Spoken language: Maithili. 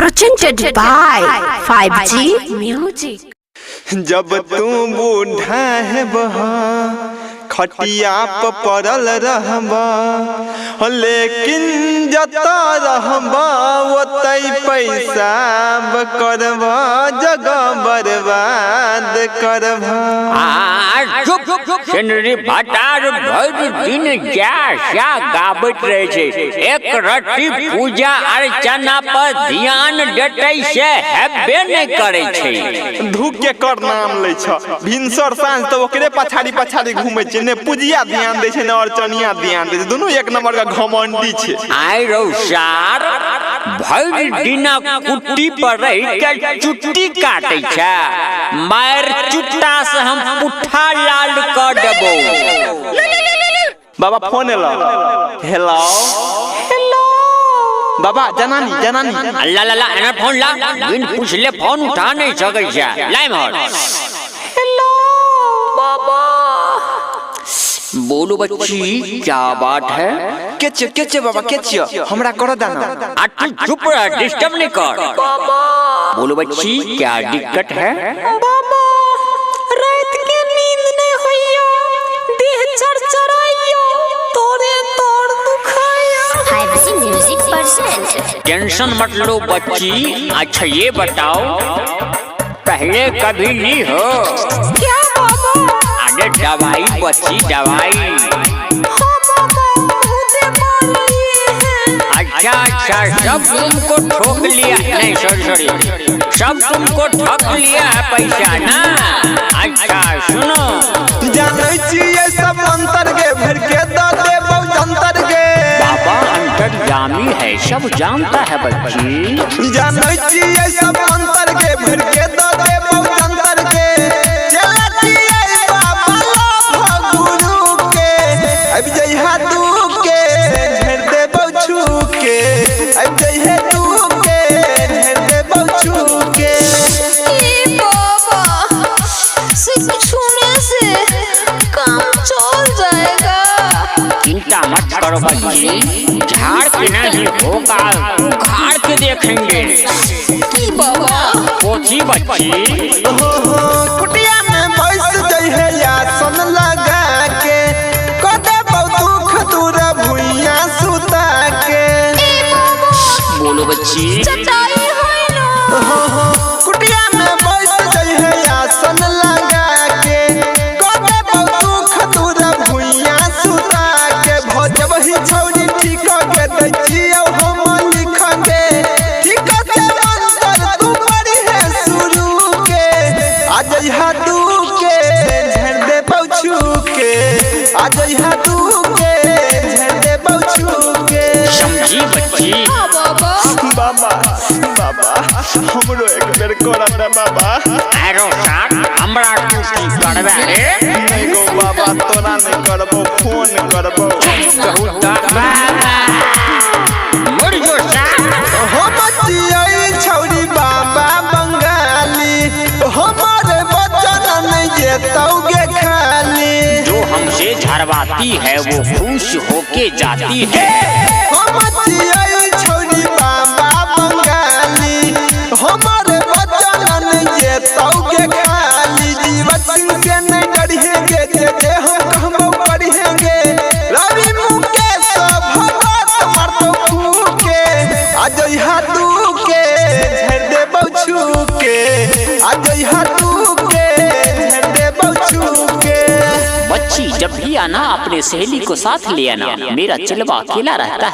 Presented by 5G Music. जब तू बूढ़ा है बहा खटिया प पड़ल रहबा, लेकिन जता रहबा ओतै पैसा करबा, जगह बर्बाद करबा। आ चुप सेनरी भटार भरि दिन जा सा गाबैत रहै छै। एक रत्ती पूजा अर्चना पर ध्यान देतै से हेबे नहि करै छै। धूक के कर नाम लै छ, भिनसर साँझ तऽ ओकरे पछाड़ी पछाड़ी घूमै छै। ने पूजिया ध्यान दै छै ने अर्चनिया ध्यान दै छै, दुनू एक नंबर के घमंडी छै। आइ रौ सार, भरि दिना कुट्टी पर रहि के चुट्टी काटै छै। मारि चुट्टा से हम पुट्ठा लाल कऽ देबौ। बाबा फोन एलो। हेलो हेलो बाबा, जनानी जनानी। अल्लाह ला एना फोन ला, बिन पूछले फोन उठा नहीं सकै छै। लाइ मोर। हेलो बाबा। बोलो बच्ची, क्या बात है? के छियो, के छियो बाबा, के छियो? हमरा कर दाना। आ तू चुप रह, डिस्टर्ब नहीं कर। बाबा। बोलो बच्ची, क्या दिक्कत है? बाबा, रात के नींद नहीं होइयो, देह चरचराइयो, तोरे तोर दुखाइयो। 5G Music present. Tension मत लो बच्ची। अच्छा ये बताओ, पहले कभी ली हो? क्या बाबा? अरे दवाई बच्ची, दवाई। हाँ बाबा, बहुते बार लिए हैं। अच्छा अच्छा, सब तुमको ठोक लिया। नहीं, सॉरी सॉरी, सब तुमको ठक लिया है पैसा ना। अच्छा सुनो। जानै छियै सब अंतर गे, भर के द देबौ जंतर गे। बाबा अंतर्यामी है, सब जानता है बच्ची। जानै छियै सब अंतर गे, भर के द देबौ जंतर गे। चला छियै बाबा लोभ गुरु के, आबि जइहा दू के झेर देबौ छू के, आबि जइहे दू के झेर देबौ छू के। ए बाबा, सिर्फ छूने से काम चल जाएगा? चिंता मत करो बच्ची, झाड़ के नहीं होगा, उखाड़ के देखेंगे। की बाबा? पोथी बच्ची। हो हो, कुटिया में बैस जइहे आसन लगा के, क देबौ दुख दूर भुइया सुता के। ए बाबा। बोलो बच्ची। चटाई है ना? हो हो, कुटिया में बैस जइहे आसन लगा के, क देबौ दुख दूर भुइया सुता के। भजबही छौरी ठीक के, दै छियौ हम लिख के, ठीक से मंत्र तू पढ़िहे शुरू के। आ जइहा दू के झेर देबौ छू के, आ जइहा दू के झेर देबौ छू के। समझी बच्ची? हाँ बाबा। बाबा बाबा, हमरो एक बेर कर दे बाबा। अरे सार, हमरा तू की करबे रे? नहीं गो बाबा, तोरा नहीं करबो, फोन करबो। कहू त बाबा मर जो सार। हो बचियै छौरी बाबा बंगाली, हमारे बचन नहीं जेतौ गे खाली। जो हमसे झरवाती है वो खुश होके जाती है। हो बचियै छौरी बाबा बंगाली, हमारे बचन नहीं जेतौ गे खाली। जीवन सिंह से नहीं डरिहेंगे, जे जे हम कहबो करिहेंगे। रवि मुकेश भगत मारतौ फूके, आ जइहा दू के झेर देबौ छू के, आ जइहा दू के झेर देबौ छू के। बच्ची जब भी आना अपने सहेली को साथ ले आना, मेरा चलवा अकेला रहता है।